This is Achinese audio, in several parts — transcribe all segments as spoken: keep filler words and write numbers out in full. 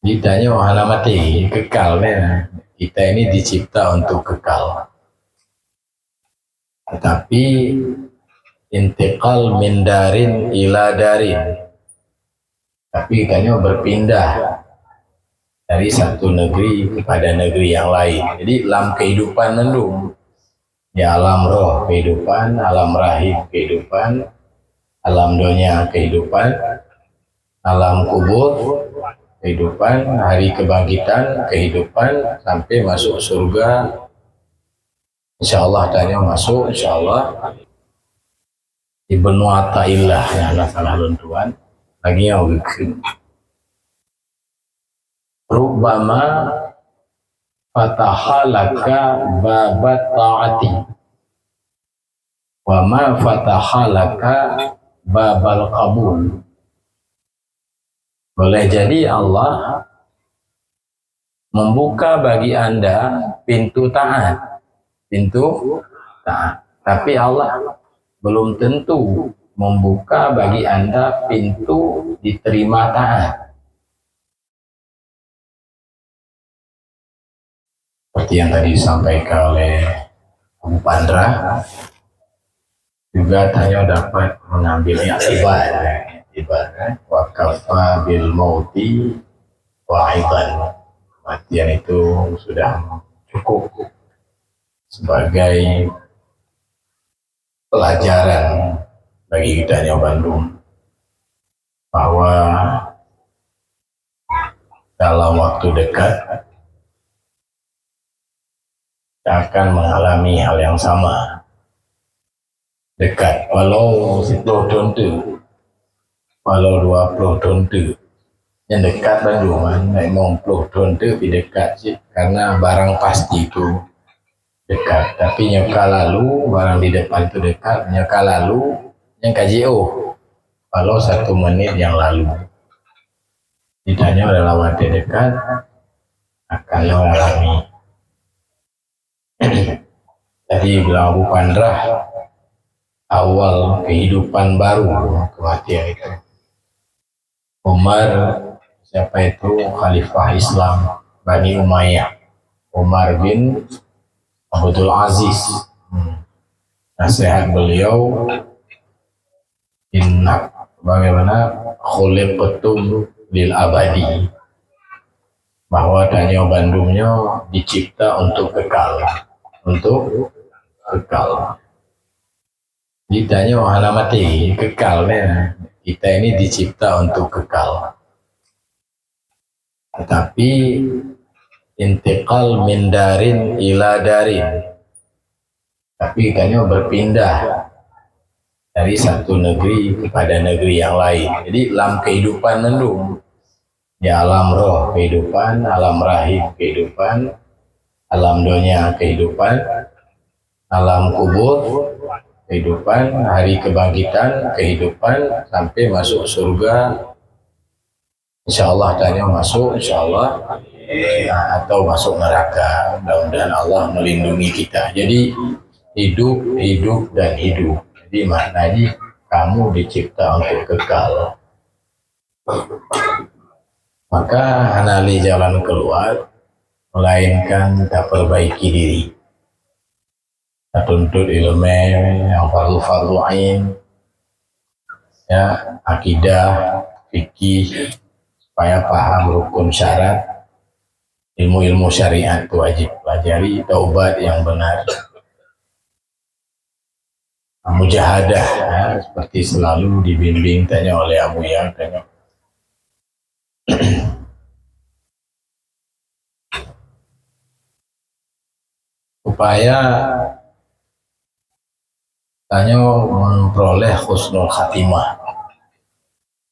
Jadi tanyoe hana maté, kekal kan. Kita ini dicipta untuk kekal. Tetapi intiqal min darin ila darin. Tapi tanyoe berpindah dari satu negeri kepada negeri yang lain. Jadi lam kehidupan mandum. Ya, alam roh kehidupan, alam rahim kehidupan, alam donya kehidupan, alam kubur kehidupan, hari kebangkitan kehidupan, sampai masuk surga. Insya Allah tanyoe masuk, insya Allah. Ibnu Athaillah nyang na salah lôn tuan. Lagi nyang geukheun. Rubbama fataha laka babat ta'ati. Wa ma fataha laka babal qabul. Boleh jadi Allah membuka bagi anda pintu taat. Pintu taat. Tapi Allah belum tentu membuka bagi anda pintu diterima taat. Seperti yang tadi disampaikan oleh Abu Pandra, juga tanyoe dapat mengambil iktibar, iktibar, kan? Wa kafa bil mauti wa'idan. Kematian itu sudah cukup sebagai pelajaran bagi kita nyoe bandum, bahwa dalam waktu dekat kita akan mengalami hal yang sama. Dekat, walau sepuluh thôn teuk, walau dua puluh thôn teuk, nyang dekat bandum, kan? Limong puluh thôn teuk pih dekat cit, karena barang pasti tu dekat. Tapi nyoe ka lalu, barang di depan tu dekat, nyoe ka lalu, nyang ka jiôh, walau satu menit yang lalu. Di tanyoe dalam watèe dekat akan mengalami. Jadi, bilang Abu Pandrah, awal kehidupan baru kematian itu. Umar, siapa itu? Khalifah Islam Bani Umayyah, Umar bin Abdul Aziz. Hmm. Nasihat beliau, inna, bagaimana, khuliqtum lil abadi, bahwa tanyoe bandum nyoe dicipta untuk kekal, untuk kekal. Jadi tanyoe hana maté, kekal kan. Kita ini dicipta untuk kekal. Tetapi intiqal min darin ila darin. Tapi tanyoe berpindah dari satu negeri kepada negeri yang lain. Jadi lam kehidupan mandum, ya, alam roh kehidupan, alam rahim kehidupan, alam donya kehidupan, alam kubur kehidupan, hari kebangkitan kehidupan, sampai masuk surga. Insya Allah tanyoe masuk, insya Allah, eh, atau masuk neraka. Mudah-mudahan Allah melindungi kita. Jadi hidup, hidup dan hidup. Jadi maknanya kamu dicipta untuk kekal. Maka hana lé jalan keluar melainkan taperbaiki diri. Tatuntut ilmu nyang fardu-fardu ain, ya, akidah, fikih, supaya paham rukun syarat, ilmu-ilmu syariat tu wajib pelajari, taubat yang benar, mujahadah, ya, seperti selalu dibimbing tanyoe oleh Abuya, tanyoe. Supaya tanyoe memperoleh husnul khatimah.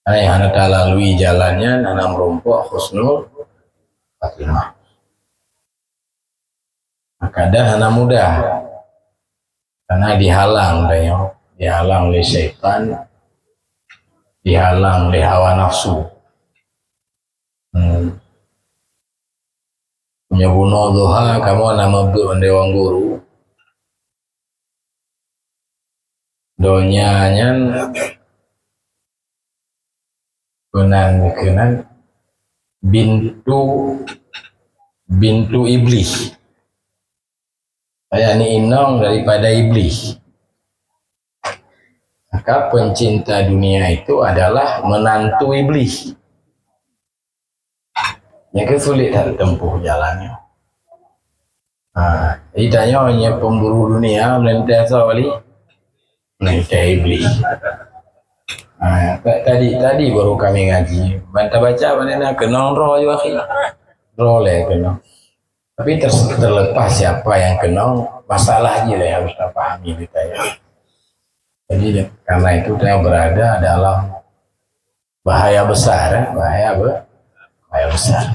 Hai, hana talalui jalan nyan, hana meurumpok husnul khatimah. Kadang hana mudah. Karena dihalang tanyoe, dihalang lé syaitan, dihalang lé hawa nafsu. Hmm. Meunyoe bunoe duha, kamoe na meubeuet mandum guru. Donya nyan peunan keunan bintu bintu iblis, yakni inong daripada iblis. Maka pencinta dunia itu adalah menantu iblis. Nyang keu sulit that tempuh jalannya. Ha, jadi tanyoe nyang pemburu dunia meulintah soe wali? Meulintah iblis. Ha, tadi tadi baru kami ngaji. Ban tabaca bak na keunong droe ju akhi. Droe lé keunong. Tapi ter- terlepas siapa yang keunong, masalah je lah yang harus dipahami kita ya. Jadi karena itu kita berada dalam bahaya besar, eh? bahaya be- bahaya besar.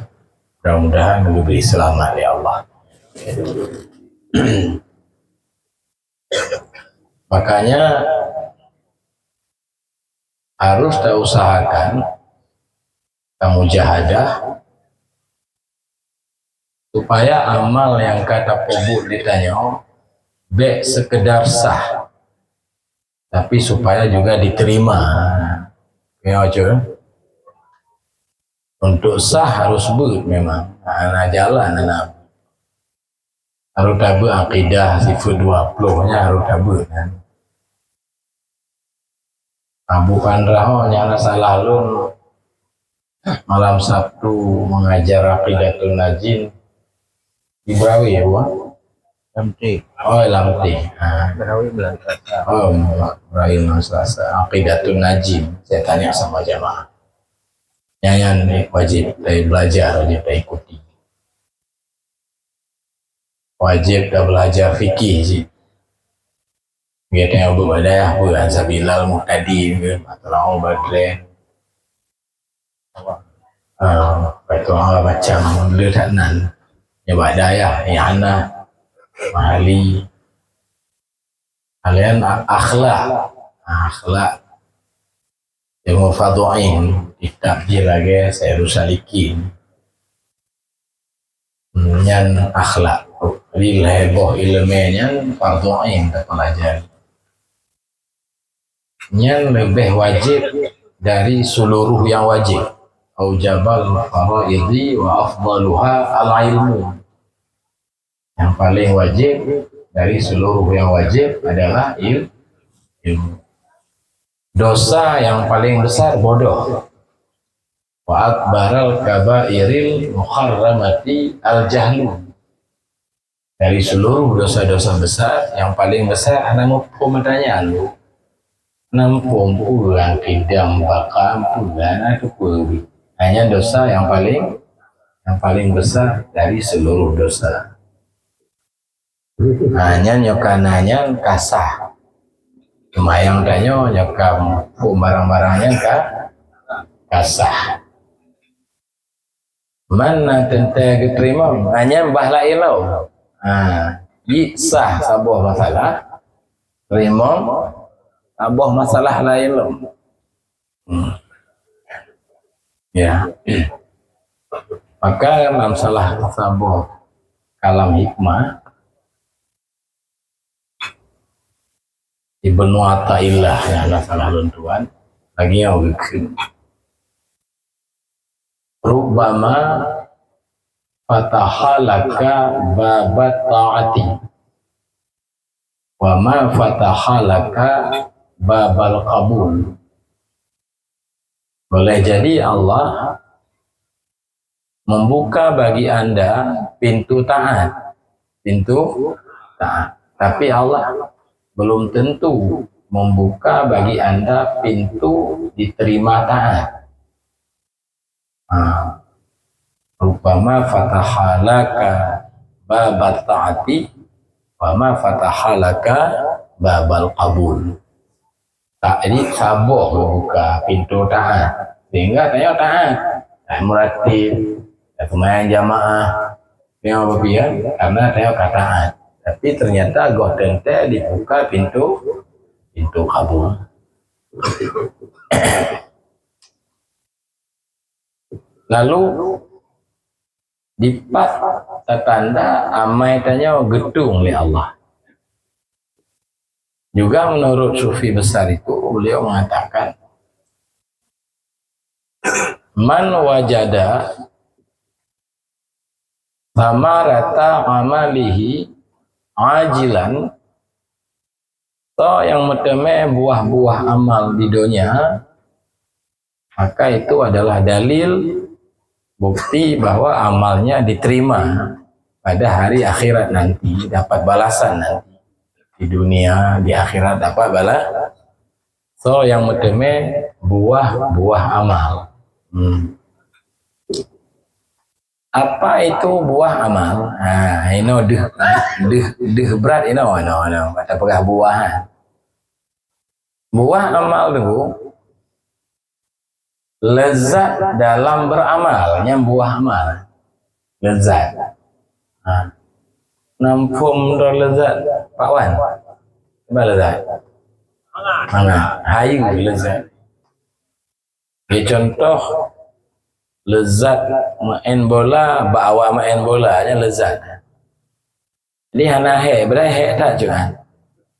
Mudah-mudahan diberi selamat ya Allah. Makanya harus kita usahakan, kita mujahadah supaya amal yang ka tapeubuet di tanyoe bèk sekedar sah, tapi supaya juga diterima. Ya, cuy. Untuk sah harus beuet memang. Hana jalan, hana. Harus tabeuet akidah sifat dua puluh nya harus tabeuet kan. Abu Pandrah nyan salah lôn malam Sabtu mengajar Aqidatun Najin di Berawi ya, Bang? Lamteh. Oh, Lamteh. Ha. Berawi bulan Selasa. Oh, Berawi bulan Selasa. Aqidatun Najin. Saya tanya sama jamaah. Nyan, nyan wajib saya belajar, wajib saya ikuti. Wajib dah belajar fikih cit. Biar tengok buku ada ya, buku Ansabilal Muhtadi ke, Matla'ul Badrin. Ah, lepas tu orang baca mula tak nan. Nyoba ada ya, I'anah, Mahalli. Kalian a- akhlak. Akhlak. Ilmu Fardhu Ain, kitab jih lagèe Sairus Salikin. Nyan akhlak. Jadi lhèe boh ileumèe nyan fardhu ain tapelajari. Nyan leubeh wajib dari seluruh yang wajib. Aujabal faraidhi wa afdaluha al-ilmu. Yang paling wajib dari seluruh yang wajib adalah il- ilmu. Dosa yang paling besar bodoh. Wa akbaral kabairil muharramati al-jahlu. Dari seluruh dosa-dosa besar, yang paling besar hana muphom ata nyan. Hana muphom peue nyang kidang baka peue na teupeue. Hanya dosa yang paling yang paling besar dari seluruh dosa. Ha, nyan nyoe ka na nyan ka sah. Seumayang tanyoe nyoe ka muphom barang-barang nyan ka ka sah. Man na teuntèe geuteurimong, ha, nyan bah laén lom. Ha, jih sah saboh masalah, teurimong saboh masalah laén lom. Hmm. Ya. Maka dalam salah saboh kalam hikmah, Ibnu Athaillah, nyang hana salah lôn tuan, lagèe nyoe geukheun. Rubbama fataha laka babat ta'ati, wa ma fataha laka babal qabul. Boleh jadi Allah membuka bagi anda pintu taat, pintu taat. Tapi Allah belum tentu membuka bagi anda pintu diterima taat. Ha. Rubbama fataha laka babat ta'ati, wa ma fataha laka babal qabul. Tak, jadi saboh geubuka pintoe taát, sehingga tanyoe taát. Taát meuratib, taát seumayang jamaah, tanyoe beubiet, karena tanyoe ka taát. Tapi ternyata goh teuntèe dibuka pintoe, pintoe kabul. Lalu dipat tatanda amai tanyoe geutueng lé Allah. Juga menurut sufi besar itu, beliau mengatakan, "Man wajada Samarata amalihi ajilan, soe nyang meuteumé buah-buah amal di donya, maka itu adalah dalil, bukti bahwa amalnya diterima pada hari akhirat nanti, dapat balasan nanti. Di dunia, di akhirat dapat bala-, soe nyang meuteumé buah-buah amal. Hmm. Apa itu buah amal? Ha, inoe deuh, deuh, deuh brat inoe, inoe, inoe. Bak tapeugah buah, ha. Buah amal tu, lezat dalam beramal, nyan buah amal. Lezat. Ha. Na muphom droe lezat, Pak Wan? Apa lezat? Mangat. Hayeue lezat. Bri contoh, lezat maén bola, bak awak maén bola, nyan lezat. Jadi hana hék, padahai hék that cit kan.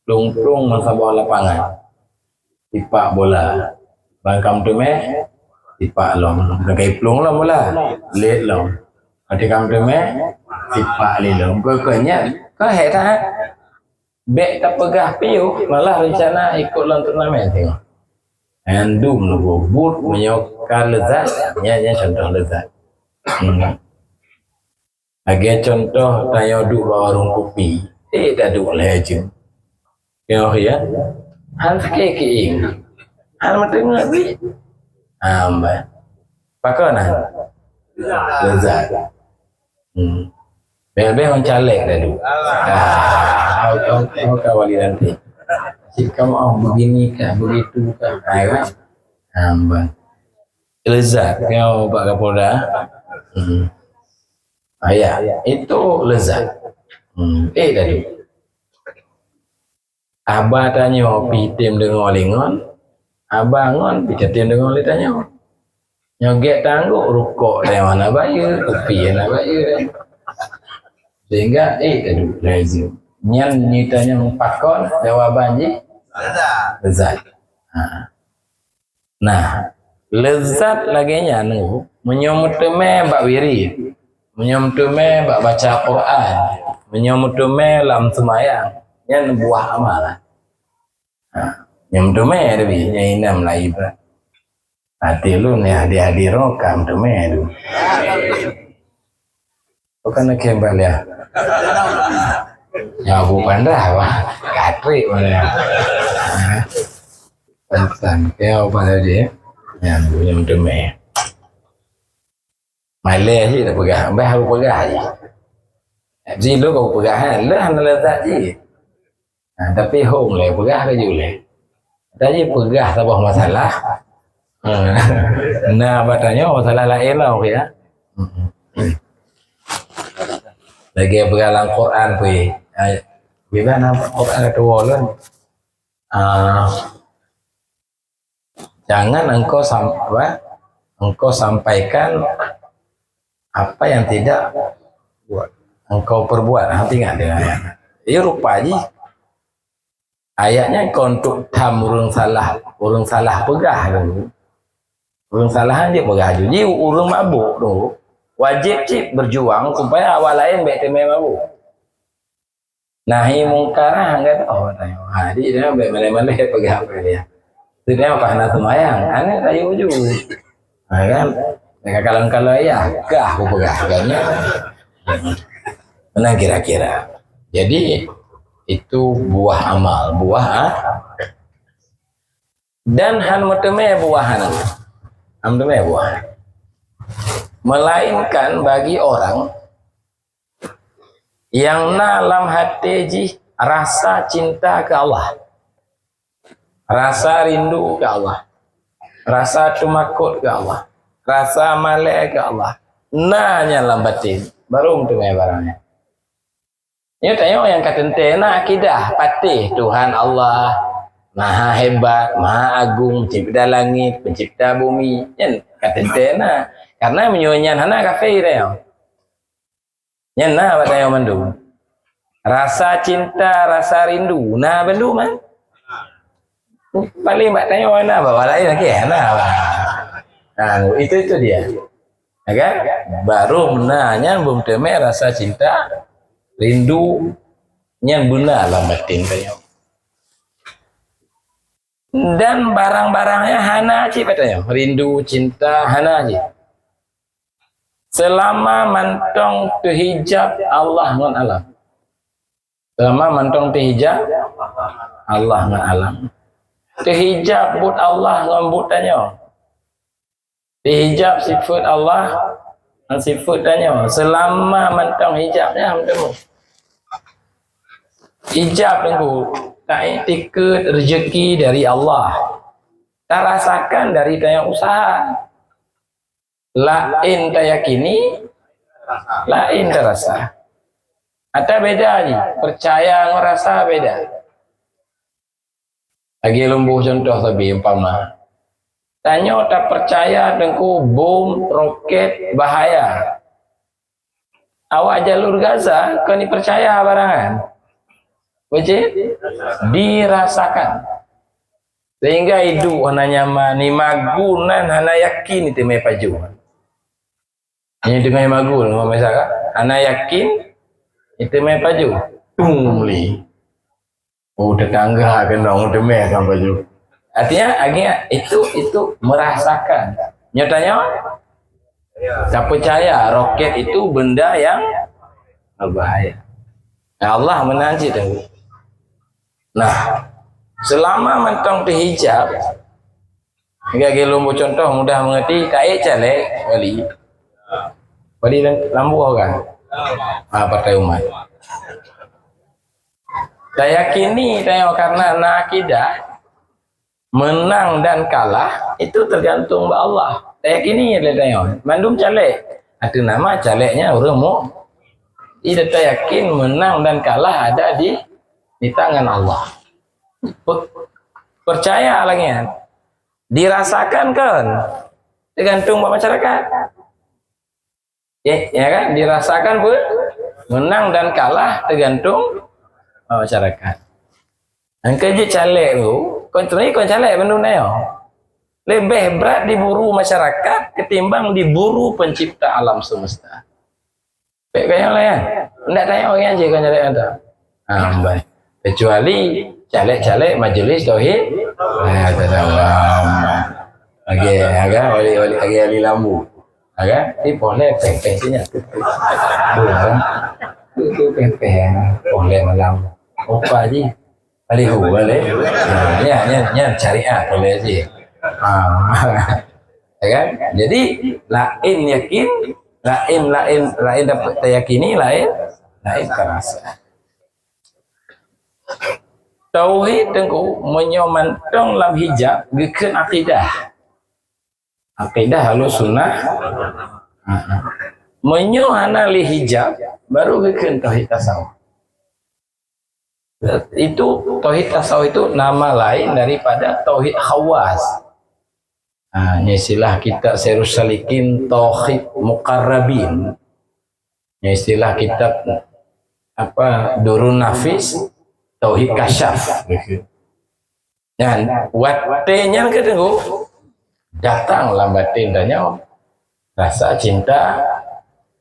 Plueng-plueng meusaboh lapangan. Sipak bola. Ban ka meuteumé, sipak lom. Bukan kai plueng lom bola. Lét lom. Watèe ka meuteumé, sipak lé lom. Keu, keu nyan, ka hék that. Bèk tapeugah piôh, malah reuncana ikot lam turnamen tengok. Nyan dum lagèe buet meunyoe ka lezat, nyan, nyan contoh lezat. Hmm. Lagèe contoh tanyoe duek bak warong kupi, eh, taduek lhèe jeuem. Nyoe ya, han sakét kieng, han meuteungeut bit. Ambah. Pakon han? Lezat. Hmm. Bèk-bèk ureueng caleg dah tu. Ah, au, au, au ka wali nanti. Cit kamoe, oh, begini kah, begitu kah. Ha, kan? Ambang. Lezat, nyoe Pak Kapolda. Hmm. Ah, ya, itu lezat. Hmm. Eh, dah tu. Haba tanyoe pih tem deungoe lé ngon, haba ngon pih tem deungoe lé tanyoe. Nyoe gèt tanggok rukok tanyoe hana bayeue, kupi hana bayeue. Sehingga, eh, aduh, lazim. Nyan nita nyang pakon jawaban jih? Lezat. Ha. Nah, lezat lagèe nyan, meunyoe meuteumé bak wirid, meunyoe meuteumé bak baca Quran, meunyoe meuteumé lam seumayang, nyan buah amalan. Ha, meunyoe meuteumé tapi, nyan inam laib lah. Até lôn nyang hadir-hadir nyoe ka meuteumé tu. Bukan lagi yang balik. Ya, Abu Pandah, wah, katrik mana. Tentang, ya, apa tadi, ya? Yang punya meuteumé. Malèe cit tapeugah, bah harôh peugah jih. Jih lôn ka peugah, ha, lôn hana lezat jih. Ha, tapi hông lé, peugah laju lé. Tapi peugah saboh masalah. Ha. Nah, bak tanyoe masalah laén lah, okey, ya. Lagèe peugah lam Quran pih. Ha, bila na Quran ka tuwo lôn. Ah, jangan engkau sam-, apa, engkau sampaikan apa yang tidak engkau perbuat. Ha, ingat dengan ayat. Jadi rupa jih ayatnya kon untuk tham ureueng salah, ureueng salah peugah dulu. Ureueng salah jih peugah dulu. Jadi ureueng mabuk tu wajib cit berjuang supaya awak laén bèk teumé mabuk. Nahi mungkar, ha, enggak tahu katanya. Ha, jadi dia bèk malèe-malèe peugah apa dia. Sebenarnya apa hana seumayang? Aneuk rayu uju. Ha, kan? Dengan kalau-kalau ya, gah aku peugah kan. Mana kira-kira. Jadi itu buah amal, buah, ha? Dan han meuteumé buah aneuk. Han meuteumé buah. Melainkan bagi orang yang na lam até jih rasa cinta keu Allah, rasa rindu keu Allah, rasa teumakot keu Allah, rasa malèe keu Allah, na nyan lam batin, baru meuteumé barang nyan. Nyoe tanyoe nyang ka teuntèe na akidah, patéh Tuhan Allah Maha Hebat, Maha Agung, Pencipta langit, Pencipta bumi. Nyan ka teuntèe na. Karena meunyoe nyan hana, kafé tanyoe. Nyan na bak tanyoe mandum. Rasa cinta, rasa rindu, na bandum, kan? Paling bak tanyoe na, bak laén lagi, na. Nah, itu, itu dia. Ya kan? Baru beuna nyan beuteumé rasa cinta, rindu, nyan beuna lam batin tanyoe. Dan barang-barang nyan hana cit bak tanyoe, rindu, cinta, hana cit. Seulama mantong teuhijab Allah ngon alam. Seulama mantong teuhijab Allah ngon alam. Teuhijab buet Allah ngon buet tanyoe. Teuhijab sifeut Allah ngon sifeut tanyoe. Seulama mantong hijab nyan, hana teumé. Hijab teungku, taiktikeuet reuzeki dari Allah. Tarasakan dari tanyoe usaha. Laén tayakini, laén tarasa. Ata beda jih, peucaya ngon rasa beda. Lagèe lôn boh cuntoh sabe, umpama, tanyoe tapeucaya teungku bom, roket bahaya. Awak jalur Gaza kon jipeucaya barang nyan. Beujeuet? Dirasakan. Sehingga iduek hana nyaman, imagun nan hana yakin iteumé pajoh. Nyan teungoh imagun, umpama misalkan, hana yakin iteumé pajoh. Tung li. Oh, tetangga keunong teumé kan pajoh. Artinya, akhirnya itu, itu merasakan. Nyatanya, tapeucaya roket itu benda yang berbahaya. Nah, Allah meunan cit tahu. Nah, seulama mantong teuhijab, lagèe lôn boh cuntoh mudah mengerti, taék caleg wali. Wali lam-, lambuh kan? Ha, partai umat. Tayakini tanyoe karena na akidah, menang dan kalah itu tergantung bak Allah. Tayakini lé tanyoe, mandum caleg. Ateueh nama caleg nyan ureueng mu-, ida tayakin menang dan kalah ada di, di tangan Allah. Pe-, percaya lagèe nyan. Dirasakan kan? Tergantung bak masyarakat. Ya, ya kan? Dirasakan pun menang dan kalah tergantung, uh, masyarakat. Nyang keu jeuet caleg tu, kon sebenarnya kon caleg bandum nyoe. Lebih berat diburu masyarakat ketimbang diburu pencipta alam semesta. Pek kaya lain. Ndak tanya orang je kan caleg anda. Ah, baik. Kecuali caleg-caleg majlis tauhid. Ah, tak tahu. Lagi, agak wali-wali lagi ahli lambu. Agak, di poleh peh-peh sini. Tu, tu peh-peh, poleh malam. Opa ji. Alaihu, alaihu. Ya, ya, ya, syariat poleh ji. Ah. Ya kan? Jadi, lain yakin, lain, lain, lain dapat tayakini, lain, lain terasa. Tauhid teungku, meunyoe mantong lam hijab, geukheun akidah. Akidah Ahlussunnah. Ha, ha. Meunyoe hana lé hijab, baru geukheun tauhid tasawuf. Itu tauhid tasawuf itu nama lain daripada tauhid khawas. Ha, nyoe istilah kitab Sairus Salikin, tauhid muqarrabin. Nyoe istilah kitab apa, Durun Nafis, tauhid kasyaf. Dan watèe nyan ka teungku, datang lam batin tanyoe rasa cinta,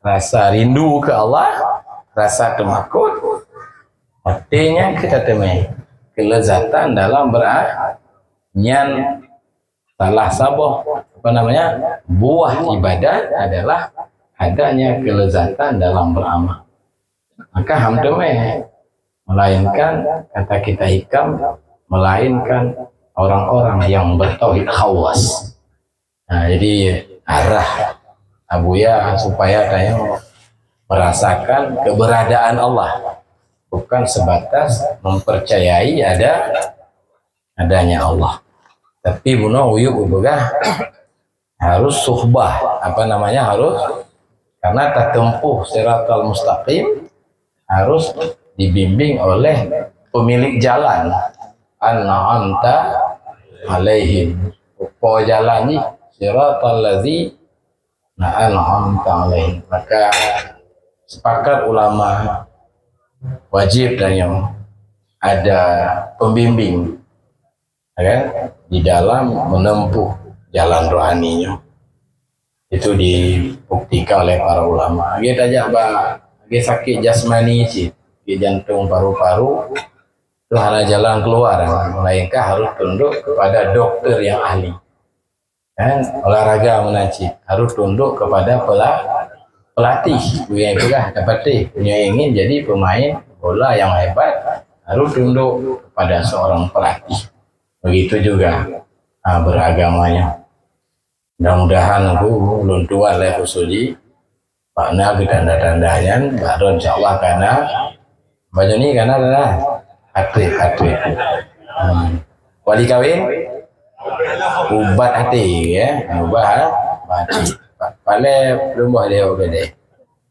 rasa rindu keu Allah, rasa teumakot. Watèe nyan ka tateumé kelezatan dalam bera-, nyan salah saboh, apa namanya, buah ibadat adalah adanya kelezatan dalam beramal. Maka hana teumé, melainkan kata kita hikam, melainkan orang-orang yang bertauhid khawas. Nah, jadi arah Abuya supaya tanyoe merasakan keberadaan Allah, bukan sebatas mempercayai ada, adanya Allah. Tapi bunoe Uyup geupeugah harus suhbah, apa namanya, harus, karena tatempuh siratal mustaqim harus dibimbing oleh pemilik jalan, an'amta alaihim. Po jalan ni, siratal ladzi an'amta alaihim. Maka sepakat ulama, wajib tanyoe ada pembimbing, ya kan, di dalam menempuh jalan rohani nyoe. Itu di dibuktikan oleh para ulama. Lagi tajak bak, lagi sakit jasmani cit, sakit jantung, paru-paru, tu hana jalan keluar, melainkan harus tunduk kepada doktor yang ahli. Kan? Olahraga meunan cit harus tunduk kepada pela-, pelatih. Bukan peugah, pelatih. Nyoe ingin jadi pemain bola yang hebat, harus tunduk kepada seorang pelatih. Begitu juga, ha, beragamanya. Mudah-mudahan aku ulôn tuan lé khusus jih. Makna keu tanda-tanda nyan, baru insya Allah kana. Banyak ni kana dah. Até, até. Hmm. Wali kawin? Ubat até, ya. Ubat, ha? Mati. Pa-, palé belum boleh ubat deh.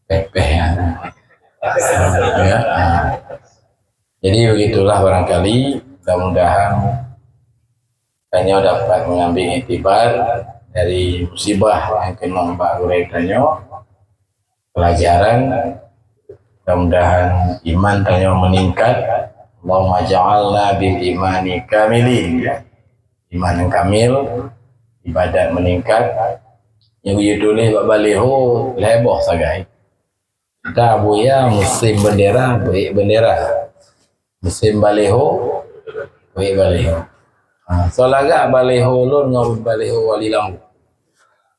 Peh-peh, ya. Ya, ha. Jadi begitulah barangkali, mudah-mudahan tanyoe dapat mengambil iktibar dari musibah yang kena bak gurée tanyoe, pelajaran, mudah-mudahan iman tanyoe meningkat. Allahumma ja'alna bil imani kamilin, ya. Iman yang kamil, ibadat meningkat. Nyang geuyue tuléh bak baliho lhée boh sagai. Ka Buya musim bendera, beuék bendera. Musim baliho, beuék baliho. Ha, soe lagak baliho lôn ngon baliho Wali Lampu.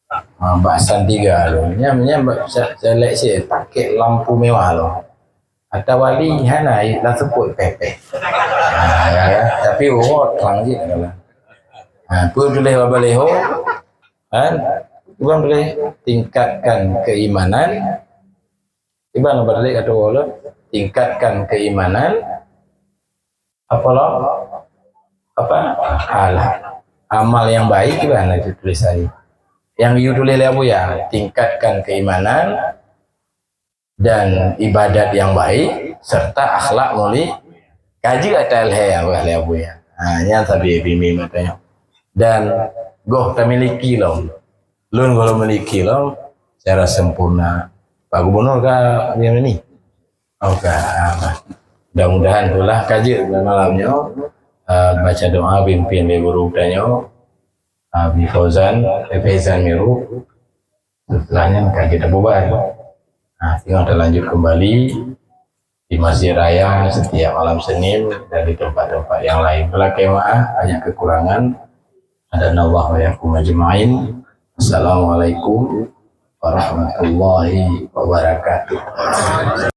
Ha, bak Santiga lôn. Nyan, nyan bak sa-, seleksi pakai lampu mewah lôn. Ata wali hana, lam seupôt peh-peh. Ha, ya, ya. Tapi uroe trang cit lah. Ha, peue tuléh bak baliho? Kan? Bukan tuléh tingkatkan keimanan. Iban bak tuléh kata ulôn, tingkatkan keimanan. Apa lo? Apa? Alah. Amal yang baik iban tulisan. Yang geuyue tuléh lé Abuya, tingkatkan keimanan dan ibadat yang baik serta akhlak mulia. Ka jeuet ata lhée nyang lhée Abuya. Ha, nyan sabe bimbing mata nyoe. Dan goh tamiliki lom. Lôn goh lôn miliki lom secara sempurna. Pak Gubernur ka ni? Oke. Ha, mudah-mudahan itulah ka jeuet malam nyoe. Ha, baca doa pimpin lé guru tanyoe, ha, Abi Fauzan, eh, Faizan Miru. Setelah nyan ka kita bubar. Ha, singoh talanjut kembali di Masjid Raya setiap malam Senin dan di tempat-tempat yang lain. Beulakée meu'ah, banyak kekurangan. Hadanallahu wa iyyakum ajma'in. Assalamualaikum warahmatullahi wabarakatuh.